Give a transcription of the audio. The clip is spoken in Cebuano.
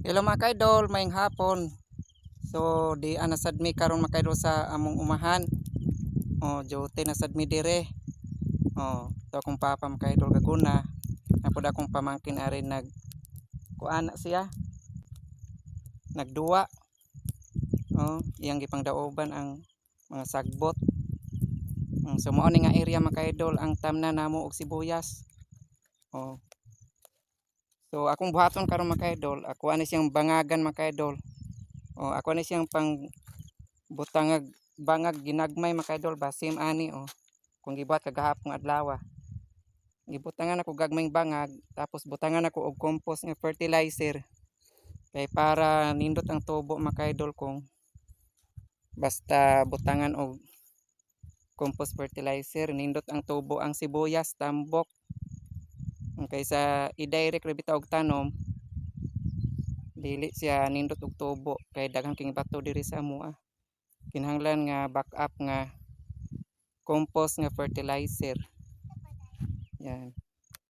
Hello, mga kaidol, maayong hapon. So di ana sad mi karon, mga kaidol, sa among umahan. Oh, duty na sad mi dire. Oh, to akong papa, mga kaidol, gaguna. Napod akong pamangkin ari nag kuan na siya. Nagduwa. Oh, iyang gipangdaoban ang mga sagbot. So mao ni nga area, mga kaidol, ang tamna namo og sibuyas. Oh. So akong buhaton karon, mga kaidol, ako ani siyang bangagan, mga kaidol. Oh, ako ani siyang pang butangag bangag ginagmay, mga kaidol ba, same ani oh. Kung gibuhat kagahapon adlaw. Gibutangan ako gagmayng bangag, tapos butangan ako og compost nga fertilizer. Kay para nindot ang tubo, mga kaidol, kung basta butangan og compost fertilizer, nindot ang tubo ang sibuyas, tambok. Kaysa i-direct ra bitaw og tanom, dili siya nindot og tubo kay daghan king bato diri sa amoa. Kinahanglan nga back up nga compost nga fertilizer. Yan.